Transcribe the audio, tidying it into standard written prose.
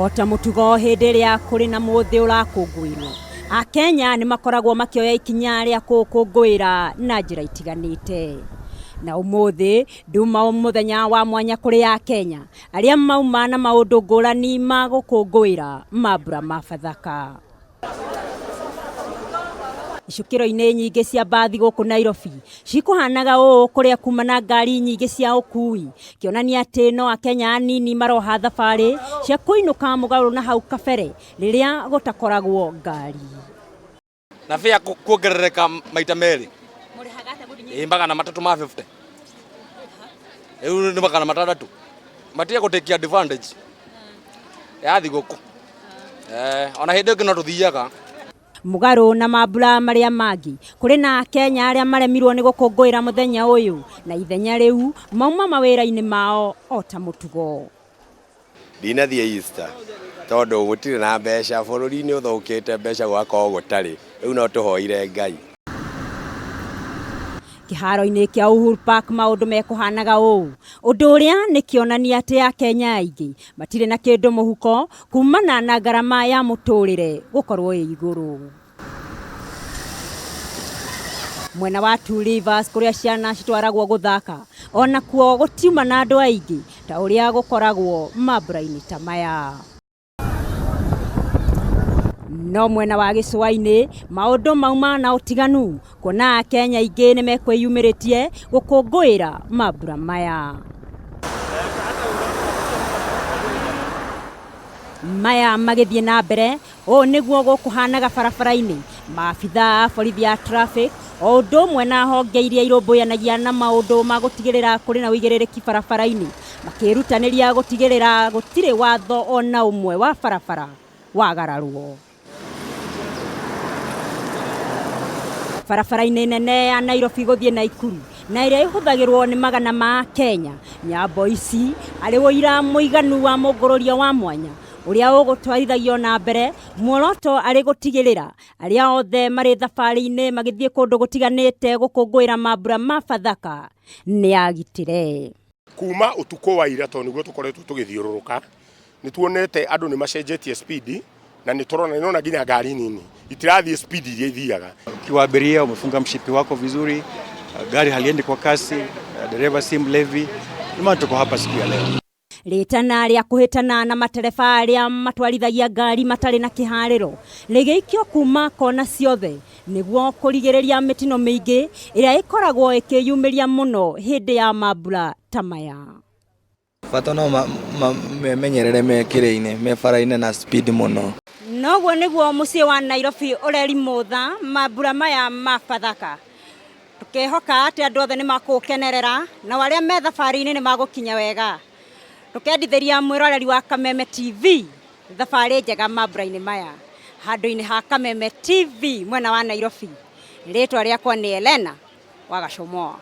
O ta mũtugo hĩndĩ ĩrĩa kũrĩ na mũthĩ ũrakũngũĩrwo, Akenya nĩ makoragwo makĩoya ikinya rĩa kũũkũngũĩra na njĩra itiganĩte. Na ũmũthĩ nduma mũthenya wa mwanya kũrĩ Akenya arĩa mauma na maũndũ ngũrani ma gũkũngũĩra mambura ma Bathaka. Icukĩro-inĩ nyingĩ cia mbathi gũkũ Nairobi cikũhanaga ũũ kũrĩa kuma na ngari nyingĩ cia ũkui kĩonania atĩ no Akenya anini maroha thabarĩ cia kũinũka mũgarũ na hau kabere rĩrĩa gũtakoragwo ngari. Na fare kuongerereka maita merĩ ĩ 300 ma 50 rĩu nĩ 600 matige gũ take advantage ya thigũkũ. Ona hĩndĩ ĩngĩ no tũthiaga. Mũgarũ na mambura marĩa mangĩ, kũrĩ na Akenya arĩa maremirwo nĩ gũkũngũĩra mũthenya ũyũ na ithenya rĩu mauma mawĩra-inĩ mao o ta mũtugo. Ndinathiĩ Easter tondũ gũtirĩ na mbeca, bũrũri nĩ ũthũkĩte mbeca gũgakorwo gũtarĩ, rĩu no tũhoire Ngai. Kĩharo-inĩ kĩa Uhuru Park maũndũ mekũhanaga ũũ, ũndũ ũrĩa nĩ kĩonania atĩ Akenya aingĩ matirĩ na kĩndũ mũhuko kumana na ngarama ya mũtũrĩre gũkorwo ĩ igũrũ. Mwena wa Two Rivers kũrĩa ciana citwaragwo gũthaka onakuo gũtiuma na andũ aingĩ ta ũrĩa gũkoragwo mambura-inĩ ta maya. No mwena wa gĩcũa-inĩ maũndũ mauma na ũtiganu kuona Akenya aingĩ nĩ mekwĩyumĩrĩtie gũkũngũĩra mambura maya. Maya magĩthiĩ na mbere, ũũ nĩguo gũkũhanaga barabara-inĩ, maabitha a borithi a traffic o ũndũ ũmwe na honge iria irũmbũyanagia na maũndũ ma gũtigĩrĩra kũrĩ na ũigĩrĩrĩki barabara-inĩ makĩĩrutanĩria gũtigĩrĩra gũtirĩ watho o na ũmwe wa barabara wagararwo. Barabara-inĩ nene ya Nairobi gũthiĩ Naikuru na ĩrĩa ĩhũthagĩrwo nĩ magana ma Akenya, nyambo ici arĩ ũira mũiganu wa mũngũrũrio wa mwanya ũrĩa ũgũtwarithagio na mbere, muoroto arĩ gũtigĩrĩra arĩa othe marĩ thabarĩ-inĩ magĩthiĩ kũndũ gũtiganĩte gũkũngũĩra mambura ma Bathaka nĩ agitĩre. Kuma ũtukũ wa ira tondũ nĩguo tũkoretwo tũgĩthiũrũrũka, nĩ tuonete andũ nĩ macenjetie speed na nĩ tũrona nĩ nginya ngari nini itirathiĩ speed iria ithiaga. Ukiwa abiria umefunga mshipi wako vizuri, gari haliendi kwa kasi, dereva si mlevi. Ndio maana tuko hapa siku ya leo. Rĩtana rĩa kũhĩtana na matereba arĩa matwarithagia ngari matarĩ na kĩharĩro rĩgĩikio kuma kona ciothe nĩguo kũrigĩrĩria mĩtino mĩingĩ ĩrĩa ĩkoragwo ĩkĩyumĩria mũno hĩndĩ ya mambura ta maya. Bata no memenyerere me kĩrĩa-inĩ, me bara-inĩ na speed mũno. Noguo nĩguo mũciĩ wa Nairobi ũrerimũtha mambura maya ma Bathaka. Tũkehoka atĩ andũ othe nĩ makũũkenerera nao arĩa me thabarĩ-inĩ nĩ magũkinya wega. Tũkendithĩria mwĩroreri wa Kameme TV thabarĩ njega mambura-inĩ maya. Handũ-inĩ ha Kameme TV mwena wa Nairobi, rĩtwa rĩakwa nĩ Elena wa Gacũmoa.